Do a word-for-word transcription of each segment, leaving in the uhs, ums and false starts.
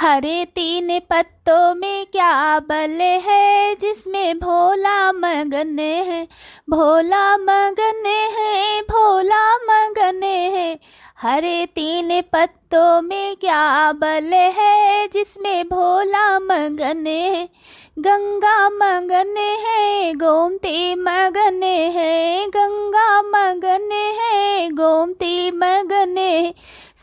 हरे तीन पत्तों में क्या बल है, जिसमें भोला मगन है, भोला मगन है, भोला मगन है। हरे तीन पत्तों में क्या बल है, जिसमें भोला मगन है। गंगा मगन है, गोमती मगन है, गंगा मगन है, गोमती मगन है।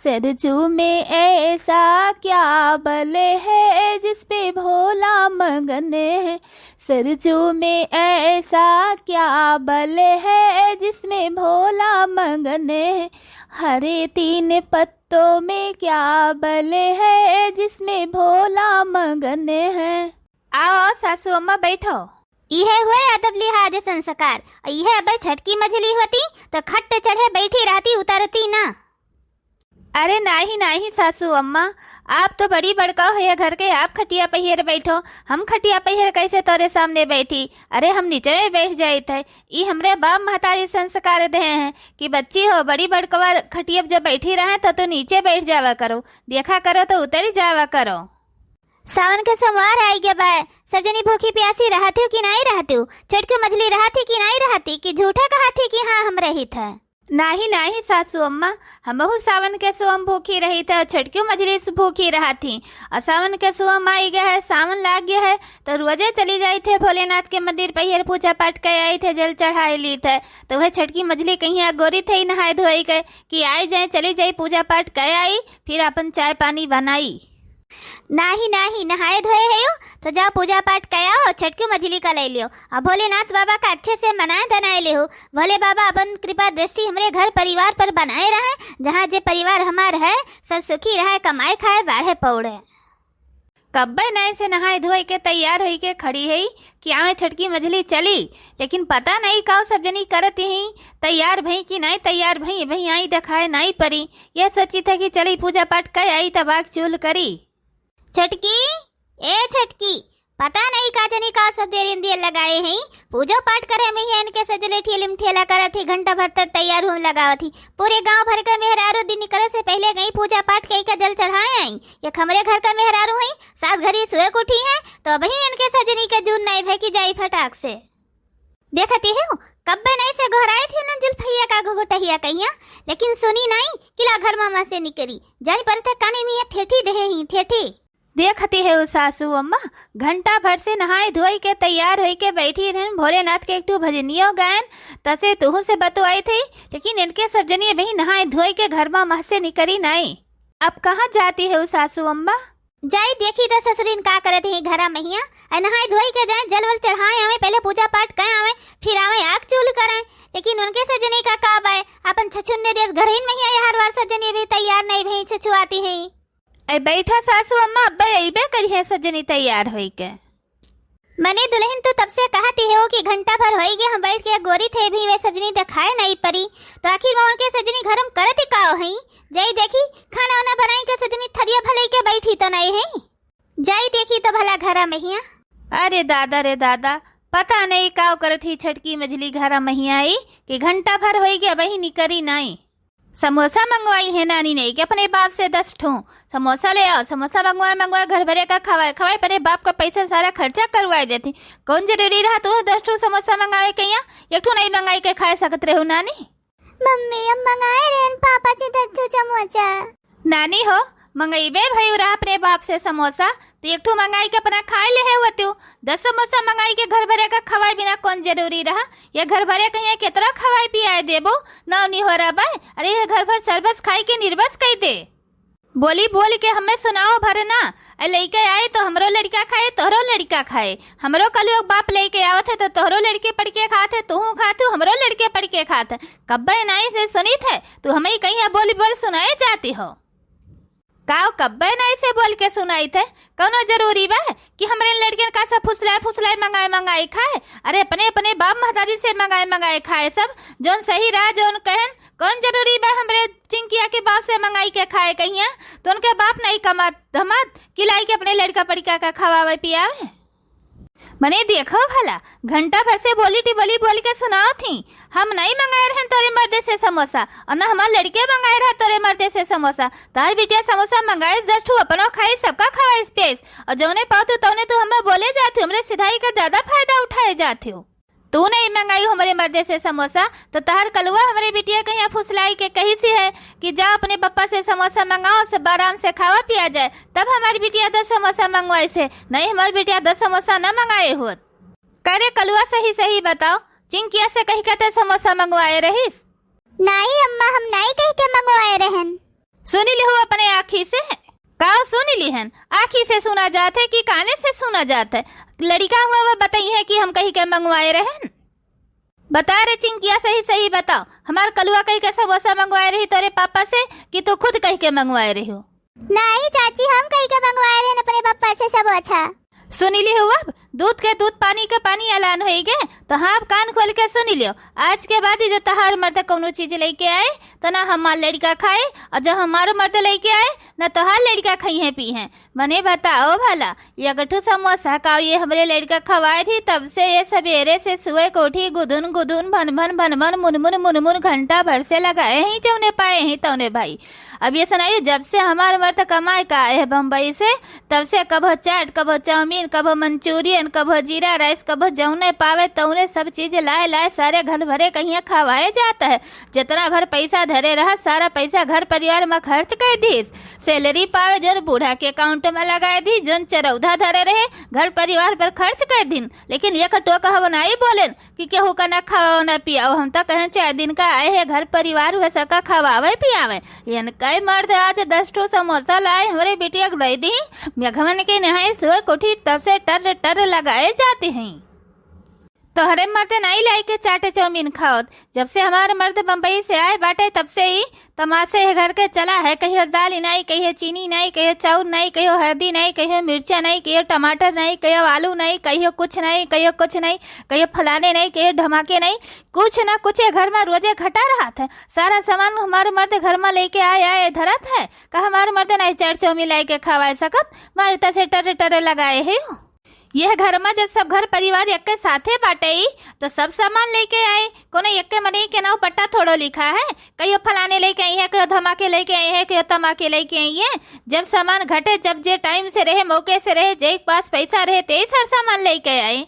सरजू में ऐसा क्या बल है, जिस पे भोला मगन है। सरजू में ऐसा क्या बल है, जिसमें भोला मगन है। हरे तीन पत्तों में क्या बल है, जिसमें भोला मगन है। आओ, आओ सासू अम्मा, बैठो। इहे हुए अदब लिहाज संस्कार। इहे अबे छटकी मझली होती, तो खट चढ़े बैठी रहती, उतरती ना। अरे नाही, नाही सासू अम्मा, आप तो बड़ी बड़का हो ये घर के, आप खटिया पहियर बैठो, हम खटिया पहियर कैसे तोरे सामने बैठी? अरे हम नीचे में बैठ जाइत है। ई हमरे बाप महतारी संस्कार देहे हैं कि बच्ची हो, बड़ी बड़कवा खटिया जब बैठी रहे तो तू नीचे बैठ जावा करो, देखा करो तो उतरी जावा करो। सावन के सोमवार आई गया बा, सब जनी भूखी प्यासी रहत हो कि नाही रहत हो? छोटकी मझली रहत ही कि नाही रहत ही कि झूठा कहत ही कि हाँ हम रहित है? नाही, नाही सासू अम्मा, हमहू सावन के सोम भूखी रहित है, छोटकी मझली से भूखी रहत ही। और सावन के सोम आई गया है, सावन लाग गया है, तो रोजे चली जाइत है भोलेनाथ के मंदिर पहियर, पूजा पाठ कर आइत है, जल चढ़ाए लीत है। तो वह छोटकी मझली कहिया गोरी थे नहाए धोए के कि आई जाए, चली जाई, पूजा पाठ कर आई, फिर अपन चाय पानी बनाई। नाही, नाही, नहाए धोए है यू, तो जाओ पूजा पाठ कर आओ, छोटकी मझली का ले लियो, और भोलेनाथ बाबा का अच्छे से मनाए धनाए ले हो। भोले बाबा अपन कृपा दृष्टि हमरे घर परिवार पर बनाए रहे, जहाँ जे परिवार हमार है, सब सुखी रहे, कमाए खाए, बाढ़े पौड़े। कब्बे नाई से नहाए धोए के तैयार होई के खड़ी है कि आवे छोटकी मझली चली, लेकिन पता नहीं काव सब जनी करत ही, तैयार भई कि नहीं तैयार भई, भई आई देखाए नहीं परी। यह सोची था कि चली पूजा पाठ कर आई, तब आग चूल करी। छोटकी, ए छोटकी, पता नहीं का जनी का सब देर इंदियर लगाए हैं, पूजो पाठ करे में ही इनके सजले ठेलिम ठेला करत ही, घंटा भर तक तैयार हुम लगावत ही। पूरे गांव भर के मेहरारू दिन निकले से पहले गई पूजा पाठ कई का जल चढ़ाए आई। एक हमरे घर का मेहरारू हैं, सात घड़ी सुए के उठी हैं, तो अबही इनके सजनी के जून नहीं भय की जाई फटाक से। देखती हो, कब्बे नहीं से गोहराई थी ना जुल्फैया का घुघुटहिया कहिया, लेकिन सुनी नहीं, किला घर मामा से निकरी, जानी पर तक काने में ये ठेठी देहे ही, ठेठी। देखती है उ सासू अम्मा, घंटा भर से नहाए धोई के तैयार होई के बैठी रहन, भोलेनाथ के एक ठो भजनियो गायन, तसे तुहू से बतुआई थी, लेकिन इनके सब जनी अबही नहाए धोई के घर मामा से निकरी नहीं। अब कहाँ जाती है उ सासू अम्मा? जाई देखी तो ससुरिन का करत ही घरा महिया, अ नहाए धोई के जाए, जल वल चढ़ाए आवे, पहले पूजा पाठ कए आवे, फिर आवे आग चूल करे। लेकिन उनके सब जने का का बाय, अपन छछुन्ने देस घरहिन महिया, यार वार सब जने भी तैयार नहीं भई, छछुआती हैं। ए बैठा सासू अम्मा, अब्बे अइबे करी है सब जने तैयार होई के। मने दुल्हन तू तब से कहती हो कि घंटा भर होई गया हम बैठ के गोरी थे भी वे सब जने देखाए नहीं परी, तो आखिर में उनके सब जने घर में करत ही का हो हई? जाई देखी, खाना वाना बनाई के सजनी थरिया भले के बैठी तो नहीं है। जाई देखी तो भला घरा महिया। अरे दादा रे दादा, पता नहीं काव करत ही छटकी मझली घरा महिया आई कि घंटा भर होई गया, अबही निकरी नहीं। समोसा मंगवाई है नानी ने कि अपने बाप से दस ठो समोसा ले आओ, समोसा मंगवाए मंगवाए घर भरे का खवाए खवाए, अपने बाप का पैसा सारा खर्चा करवाए देती। कौन जरूरी रहा तू दस ठो समोसा मंगावे के, यहाँ एक ठो नहीं मंगाई के खाए सकत रहू नानी? मम्मी, हम मंगाए रहन पापा से दस ठो समोसा। नानी हो, मंगइबे भई रहा अपने बाप से समोसा, तो एक ठो मंगाई के अपना खाए ले है होतू। दस समोसा मंगाई के घर भरे का खवाए बिना कौन जरूरी रहा? ये घर भरे कहिया केतरा खवाए पियाए देबो? नौ निहोरा बा। अरे ये घर भर सरबस खाई के निर्बस कई दे। बोली बोल के हमें सुनाओ भर ना। ए लइके आए तो हमरो लड़का खाए, तोहरो लड़का खाए। हमरो कलयुग बाप लेके आवत है तो तोहरो लड़के पड़ के खात है, तूहू खात हो, हमरो लड़के पड़ के खात है। कब्बे नाई से सुनित है, तू हमें कहीं बोली बोल सुनाए जाती हो। काव कब्बे नाई से बोल के सुनाइत है? कौनो जरूरी बा कि हमरे लड़कन का सब फुसलाए फुसलाए मंगाए मंगाए खाए? अरे अपने अपने बाप महतारी से मंगाए मंगाए खाए सब, जौन सही रहा जौन कहन। कौन जरूरी बा हमरे चिंकिया के बाप से मंगाई के खाए कहिया? तो उनके बाप नहीं कमात धमात कि लाई के अपने लड़का पड़िका का खवावे पियावे? मने देखो भला, घंटा भर से बोली टिबोली बोल के सुनाओ थी। हम नहीं मंगाए रहन तोरे मर्दे से समोसा, और न हमार लड़के मंगाए रहा तोरे मर्दे से समोसा। तार बिटिया समोसा मंगाइस, दस ठू अपनो खाइस, सबका खवाइस पियाइस, और जौने पाओ तू तौने तू हमें बोले जात हो, हमरे सिधाई का ज्यादा फायदा उठाए जात हो। तू नहीं मंगाई हमरे मर्दे से समोसा, तो तहर कलुआ हमरे बिटिया के यहाँ फुसलाई के कही सी है कि जा अपने पप्पा से समोसा मंगाओ, सब आराम से खावा पिया जाए। तब हमारी बिटिया दस समोसा मंगवाई से, नहीं हमारी बिटिया दस समोसा न मंगाए होत। करे कलुआ, सही सही बताओ, चिंकिया से कही के ते समोसा मंगवाए रहीस? नाई अम्मा, हम नाई कह के मंगवाए रहन। सुनी लिहू अपने आँखी से? काओ सुनी लिहन? आँखी से सुना जात है कि काने से सुना जात है? लड़िका हुआ वो बताई है कि हम कही के मंगवाए रहन। बता रे चिंकिया, सही सही बताओ, हमार कलुआ कही के समोसा मंगवाए रही तोरे पापा से कि तू खुद कही के मंगवाए रही हो? नाई चाची, हम कही के मंगवाए रहन अपने पप्पा से समोसा। सुनी लिहू, अब दूध के दूध, पानी के पानी ऐलान होई गे, तो हाँ, अब कान खोल के सुनी लियो। आज के बाद ही जो तहार मर्द कौनो चीज लेके आए, तो ना हमार लड़िका खाए, और जो हमारो मर्द लेके आए, ना तोहार लड़िका खइहें पीहें। मने बताओ भला, एक ठो समोसा का ये हमरे लड़िका खवाए थी, तब से ये सबेरे से सुए के उठी गुदुन गुदुन, भन भन भन भन, मुन मुन मुन मुन, घंटा भर से लगाए ही जौने पाए ही तौने भाई। अब ये सुनाइए, जब से हमार मर्द कमाए का आए है बम्बई से, तब से कभो चाट, कभो चाउमीन, कभो मंचूरियन, कभो जीरा राइस, कभो जौने पावे तौने सब चीज लाए लाए सारे घर भरे कहिया खवाए जात है। जितना भर पैसा धरे रहा, सारा पैसा घर परिवार में खर्च कर दीस। सैलरी पावे जौन बूढ़ा के अकाउंट में लगाए दी, जौन चरौधा धरे रहे घर परिवार पर खर्च कर दिन। लेकिन एक टोक हव नाई बोलेन कि केहू का ना खाओ ना पियाओ। हम तो कहें चार दिन का आए है घर परिवार, वह सबका खवावे पियावे। इनका ही मर्द आज दस ठो समोसा लाए, हमरे बिटिया के दे दी। मेघवन के नहाए सोए कोठी, तब से टर टर लगाए जाती हैं। तोहरे मर्द नाई लाई के चाटे चाउमीन खाओत। जब से हमार मर्द बम्बई से आए बाटे, तब से ही तमाशे है घर के चला है। कहियो दाल ही नाई, कहियो चीनी नाई, कहियो चाउर नाई, कहियो हरदी नाई, कहियो मिर्चा नाई, कहियो टमाटर नाई, कहियो आलू नाई, कहियो कुछ नाई, कहियो कुछ नाई, कहियो फलाने नाई, कहियो ढमाके नाई। कुछ ना कुछ ये घर में रोजे घटा रहत है। सारा सामान हमार मर्द घर में लेके आए आए धरत है। का हमार मर्द नाई चाट चाउमीन लाए के खवाए सकत? मारे तसे टरे टरे लगाए है। यह घर में जब सब घर परिवार यक्के साथे बाटे, तो सब सामान लेके आए। कोनो यक्के मनई के नाव पट्टा थोड़ो लिखा है, कहियो फलाने लेके आई है, कहियो धमाके लेके आई है, कहियो तमाके लेके आई है। जब सामान घटे, जब जे टाइम से रहे, मौके से रहे, जे पास पैसा रहे, ते ही सर सामान लेके आए।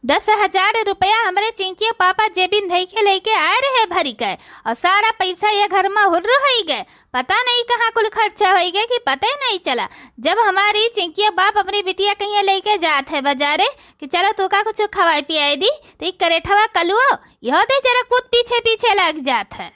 दस हजार रुपया हमरे चिंकियो पापा जेबिन धई के लेके आए रहे भरी के, और सारा पैसा ये घर में हुर्र होई गए। पता नहीं कहाँ कुल खर्चा होई गए कि पता ही नहीं चला। जब हमारी चिंकियो बाप अपनी बिटिया कहीं लेके जात है बाजारे कि चलो तू का कुछ खवाए पियाए दी, तो ई करेठवा कलुओ यहो दे जरा कूद पीछे पीछे लग जात है।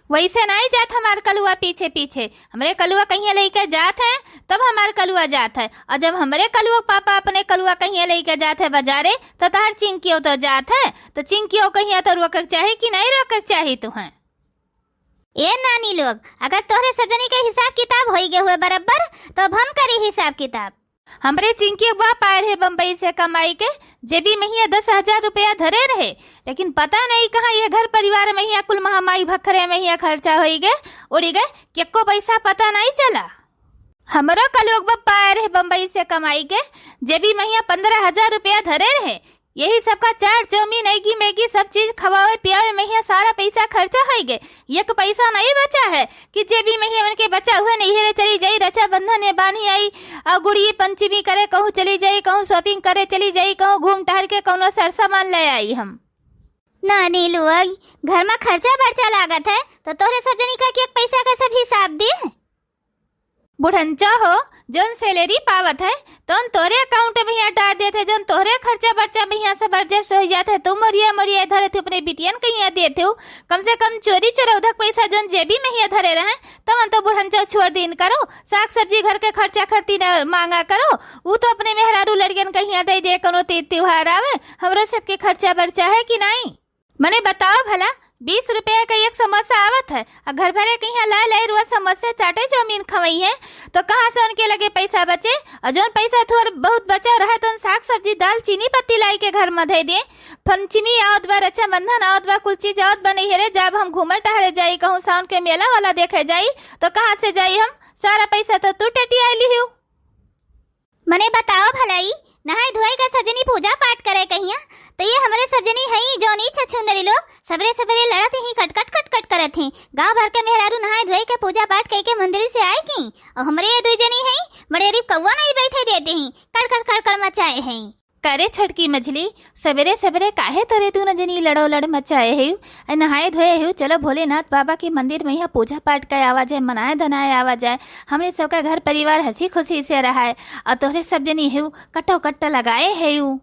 वैसे नाई जात हमार कलुआ पीछे पीछे, हमरे कलुआ कहिया लेके जात है, तब हमार कलुआ जात है। और जब हमरे कलुआ के पापा अपने कलुआ कहिया लेके जात है बाजारे, तो तहर चिंकियो तो जात है, तो चिंकियो कहिया तो रोके के चाही कि नहीं रोके के चाही तुहें? ए नानी लोग, अगर तोहरे सब जनी के हिसाब किताब होई गए हुए बराबर, तो अब हम करी हिसाब किताब। हमरे चिंकी के बाप आए रहे बम्बई से कमाई के, जेबी महिया दस हजार रुपया धरे रहे, लेकिन पता नहीं कहाँ ये घर परिवार महिया कुल महामाई भखरे महिया खर्चा होई गए, उड़ी गए, केको पैसा पता नहीं चला। हमरो कलुआ के बाप आए रहे बम्बई से कमाई के, जेबी महिया पन्द्रह हजार रुपया धरे रहे, यही सबका चाट, चाउमीन, एगी मैगी सब चीज खवावे पियावे महिया सारा पैसा खर्चा होई गए, एक पैसा नहीं बचा है कि जेबी महिया उनके बचा हुए नहीं है रे, चली जाई रक्षाबंधन में बान्ही आई, और गुड़ी पंचमी करे कहूँ चली जाई, कहूँ शॉपिंग करे चली जाई, कहूँ घूम टहर के कौनो सर सामान ले आई हम। नानी लोग, घर में खर्चा बर्चा लागत है, तो तोहरे सब जनी का एक पैसा का सब हिसाब दे। बुढ़ंचा हो, जौन सैलरी पावत है, तौन तोरे अकाउंट में यहाँ डाल देत है, जौन तोहरे खर्चा बर्चा में यहाँ से बर्जेस्ट हो जात है, तू मोरिया मोरिया इधर तू अपने बिटियन के यहाँ देत हो। कम से कम चोरी चोरौधक पैसा जौन जेबी में यहाँ धरे रहे, तवन तो बुढ़ंचा छोड़ दीन करो। साग सब्जी घर के खर्चा खर्ची न मांगा करो, ऊ तो अपने मेहरारू लड़ियन के यहाँ दे दे, कोनो तीज त्योहार आवे, हमरो सबके खर्चा बर्चा है कि नहीं? मने बताओ भला, बीस रुपया का एक समोसा आवत है, आ घर भरे के यहाँ लाई लाई रुआ समोसे चाटे चाउमीन खवई है, तो कहाँ से उनके लगे पैसा बचे? और जौन पैसा थोड़ बहुत बचा रहे, तो उन साग सब्जी, दाल, चीनी पत्ती लाई के घर में धे दे। पंचमी आवत बा, रक्षाबंधन आवत बा, कुल चीज आवत बा, नहीं रे, जब हम घूमे टहरे जाई, कहूँ सावन के मेला वाला देखे जाई, तो कहाँ से जाई हम? सारा पैसा तो तू टटी आई लिहू। मने बताओ भलाई, नहाए धोए के सब जनी पूजा पाठ करे कहिया, तो ये हमरे सब जनी हई जौन ई छछुंदरी लोग सबरे सबरे लड़त ही, कट कट कट कट करत ही। गांव भर के मेहरारू नहाए धोए के पूजा पाठ कई के मंदिर से आए की, और हमरे ये दुई जनी हई मड़ेरी कौआ नहीं बैठे देते ही, कड़ कड़ कड़ कड़ मचाए हई। करे छोटकी मझली, सबेरे सबेरे काहे तोरे दूनो जनी लड़ो लड़ मचाए हेउ? अ नहाए धोए हेउ, चलो भोलेनाथ बाबा के मंदिर में यहाँ पूजा पाठ के आवा जाए, मनाए धनाए आवा जाए, हमरे सबका घर परिवार हंसी खुशी से रहाए, और तोहरे सब जनी हेउ कटो कट्ट लगाए हेउ।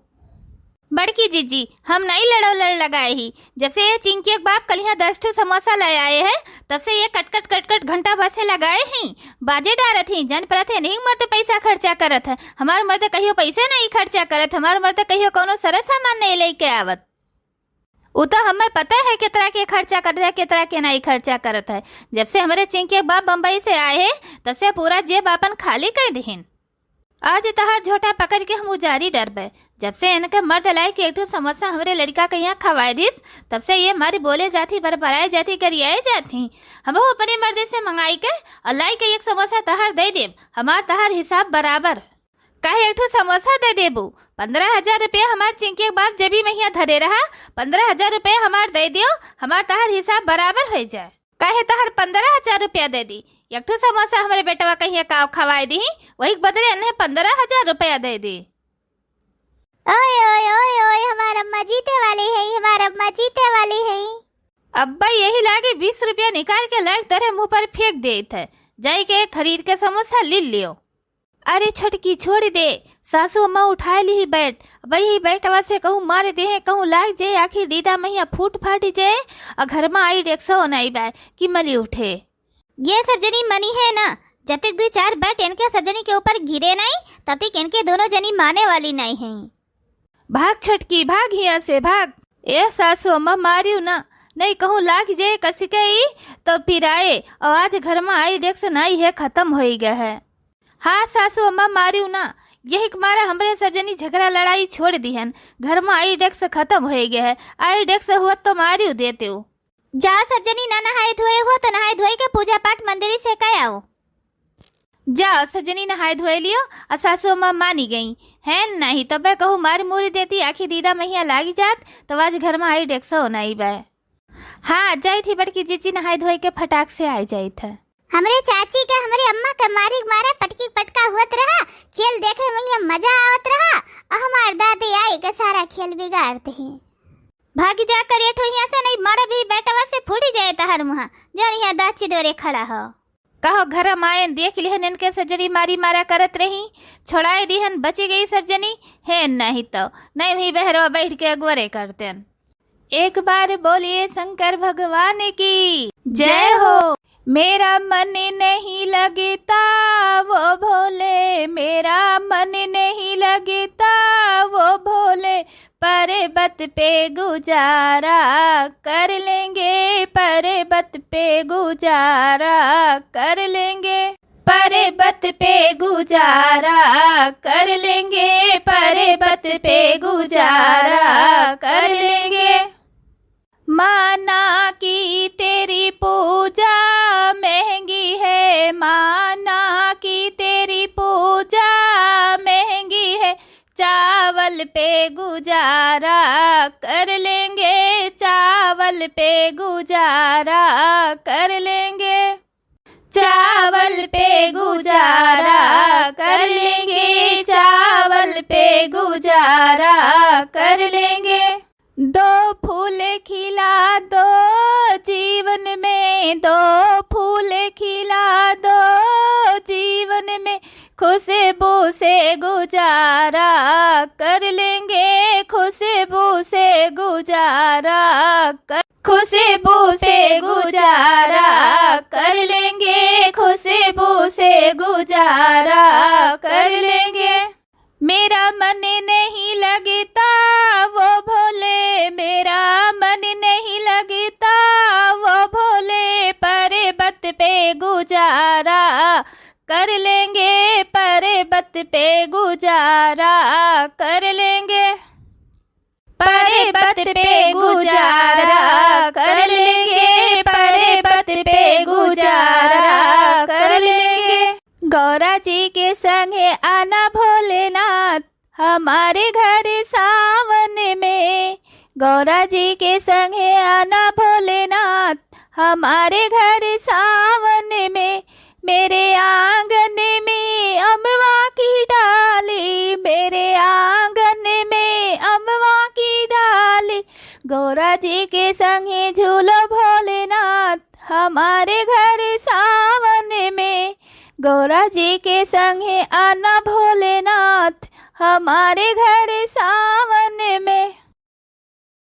बड़की जीजी, हम नहीं लड़ो लड़ लगाए ही, जब से ये चिंकी के बाप कल यहाँ दस ठो समोसा ले आए हैं, तब से ये कट कट कट कट घंटा भर से लगाए ही, बाजे डारत ही, जन परत है नहीं मर्द पैसा खर्चा करत है, हमार मर्द कहियो पैसे नहीं खर्चा करत, हमार मर्द कहियो कौनो सरस सामान नहीं लेके आवत। उ तो हमें पता है केतरा के खर्चा करत है, केतरा के नहीं खर्चा करत है। जब से हमरे चिंकी के बाप बम्बई से आए हैं, तब से पूरा जेब आपन खाली कर दिहिन। आज तहार झोटा पकड़ के हम उजारी डरबे। जब से इनके मर्द लाई के एक ठो समोसा हमरे लड़का के यहाँ खवाए दिस, तब से ये मारी बोले जाती, बरबराए जाती, गरियाए जाती। हम अपने मर्दे से मंगाई के और लाई के एक समोसा तहार दे देब, हमार तहार हिसाब बराबर। काहे एक ठो समोसा दे देबू? पन्द्रह हजार रुपया हमार चिंकी के बाप जेबी में हिया धरे रहा, पन्द्रह हजार रुपया हमार दे दियो, हमार तहार हिसाब बराबर हो जाए। काहे तहार पन्द्रह हजार रुपया दे दी? एक ठो समोसा हमरे बेटवा कहिया का खवाए दी, वही के बदले इन्हें पन्द्रह हजार रुपया दे दी। ओए, ओए, ओए, ओए, हमार अम्मा जीते वाली है, हमार अम्मा जीते वाली है। अब्बा यही लागे बीस रुपया निकाल के लाग तेरे मुंह पर फेंक देत है, जाई के खरीद के समोसा ले लियो। अरे छोटकी, छोड़ दे, सासू अम्मा उठाए ली ही बैठ, वही बैठवा से कहूँ मार दे है, कहूँ लाग जाए, आखिर दीदा मैया फूट फाट जाए, और घर में आई डेक्सो नहीं बा कि मली उठे। ये सब जनी मनी है ना, जब तक दो चार बैट इनके सब जनी के ऊपर गिरे नहीं, तब तक इनके दोनों जनी माने वाली नहीं है। भाग छोटकी, भाग हिया से, भाग। ए सासू अम्मा, मारियो ना, नहीं कहूँ लाग जाए कसिके ई, तो पिराए, और आज घर में आई डेक्स नहीं है, खत्म होई गया है। हाँ सासू अम्मा, मारियो ना, यही के मारे हमरे सब जनी झगड़ा लड़ाई छोड़ दिहन, घर में आई डेक्स खत्म होई गया है, आई डेक्स हुआ तो मारियो देते हो। जा सब जनी ना नहाए धोए हो तो नहाए धोए के पूजा पाठ मंदिर से कर आओ। जा सब जनी नहाए धोए लियो, और सासू अम्मा मानी गई है नहीं, तबे कहूँ मार मूरी देती, आखी दीदा मैया लागी जात, तब आज घर में आई डेक्सो नहीं बा। हाँ, जाई थी बड़की जीजी, नहाए धोए के फटाक से आई जाई था। हमरे चाची के, हमरे अम्मा के मारी मारे पटकी पटका हुअत रहा, खेल देखे में ये मजा आवत रहा, और हमार दादी आई के सारा खेल बिगाड़ते हैं। भागी जा करिया ठो हियाँ से, नहीं मारा भी बेटवा से फूटी जाए तहर मुहा, जौन हियाँ दाची दोरे खड़ा हो। कहो घर मायन देख लिहन इनके सब जनी मारी मारा करत रही, छोड़ाए दिहन, बची गई सब जनी, है नहीं तो नहीं वही बहरवा बैठ के अगवरे करतेन। एक बार बोलिए शंकर भगवान की जय हो। मेरा मन नहीं लगता वो भोले, मेरा मन नहीं लगता वो भोले, पर्वत पे गुजारा कर लेंगे, पर्वत पे गुजारा कर लेंगे, पर्वत पे गुजारा कर लेंगे, पर्वत पे गुजारा कर लेंगे। माना कि तेरी पूजा महंगी है, माना कि तेरी पूजा महंगी है, चावल पे गुजारा कर लेंगे, चावल पे गुजारा कर लेंगे, चावल पे गुजारा कर लेंगे, चावल पे गुजारा कर लेंगे। दो फूल खिला दो जीवन में, दो फूल खिला दो जीवन में, खुशबू से गुजारा कर लेंगे, खुशबू से गुजारा कर, खुशबू से गुजारा कर लेंगे, खुशबू से गुजारा कर लेंगे। मेरा मन नहीं लगता वो भोले, मेरा मन नहीं लगता वो भोले, पर्वत पे गुजारा कर लेंगे, पर्वत पे गुजारा कर लेंगे, पर्वत पे गुजारा कर लेंगे, पर्वत पे गुजारा कर लेंगे। गौरा जी के संगे आना भोलेनाथ, हमारे घर सावन में गौरा जी के संगे आना भोलेनाथ। हमारे घर सावन में मेरे आंगन में अमवा की डाली, मेरे आंगन में अमवा की डाली, गौरा जी के संगे झूलो भोलेनाथ। हमारे घर सावन में गौरा जी के संगे आना भोलेनाथ। हमारे घर सावन